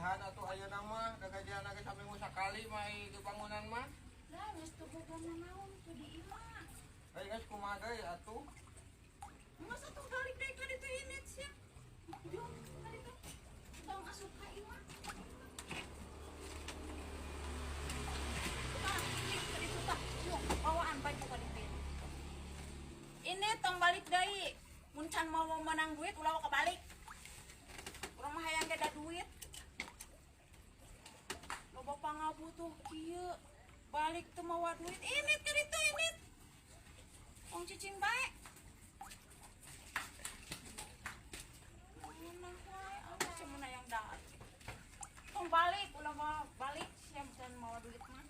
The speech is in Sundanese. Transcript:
Gajihan atuh ayeuna mah, da gajihan ge saminggu sakali mah di bangunan mah. Lah geus teu boga nanaon tuh di imah. Hei geus kumaha deui atuh? Masa tuh balik deui ka ditu init sia. Jung, ka ditu. Tong asup ka imah. Tah, init ka ditu tah. Yuk, bawaan baju ka ditu. Ini tong balik deui. Mun can mau menang duit ulah kebalik. Urang mah hayang ge da duit. Loba pangabutuh kieu. Balik teu mawa duit. Init ka ditu init. Tong cicing bae. Mana wae aku cuma yang dah. Tong balik ulah mah balik sia can mawa duit mah.